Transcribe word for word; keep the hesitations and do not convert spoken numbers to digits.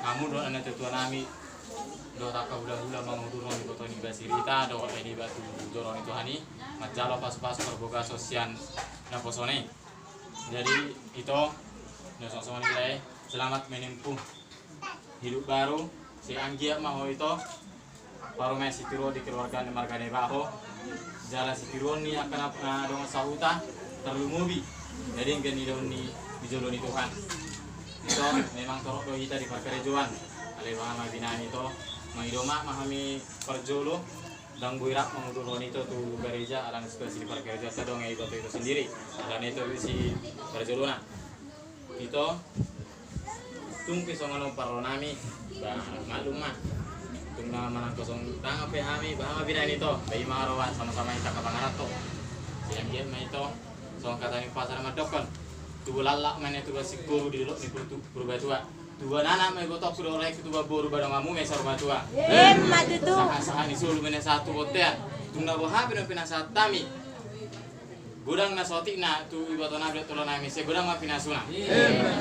Hamu dohot natuatua nami dohot angka hulahula mangudurhon iboto ni Basirita dohot Edi Batu joro ni Tuhan i, manjalo pasupasu parbogason sian naposona i. Jadi ito, na songon i lae, selamat menempuh hidup baru. Sai anggiat ma ho ito parumaen sitiruon di keluarga ni marga Naibaho, jala sitiruon ni angka na dongan sahuta, tarlumobi na denggan nidaon ni di jolo ni Tuhan. Ito, memang torop do hita di parkarejoan, alai baha ma binahen ito, mangido maaf ma hami parjolo, ndang boi rap mangudurhon ito tu gareja alana situasi di parkarejoan, sai adong iboto ito sendiri, alana ito di si parjolona. Ito, tung pe songon on parro nami, ba, maklum ma. Tung na manang kosong tangan pe hami, ba, hami binahen ito, ba, i ma roha sama-sama hita angka pangaranto. Sai anggiat ma ito, songon hata ni umpasa na mandokkon, tubu lallak ma nian tubu singkoru di dolok ni Purbatua. Tubu anak ma ibotongku dohot rajaku, tubu boru ba donganmu ma i saur matua. Emma tutu. Sahat-sahat ni solu ma nian sahat tu bontean. Tung na boha pe na pinasahat hami, godang na so otik na tu iboto nami dohot tolo nami, sai godang ma pinasuna. Emma.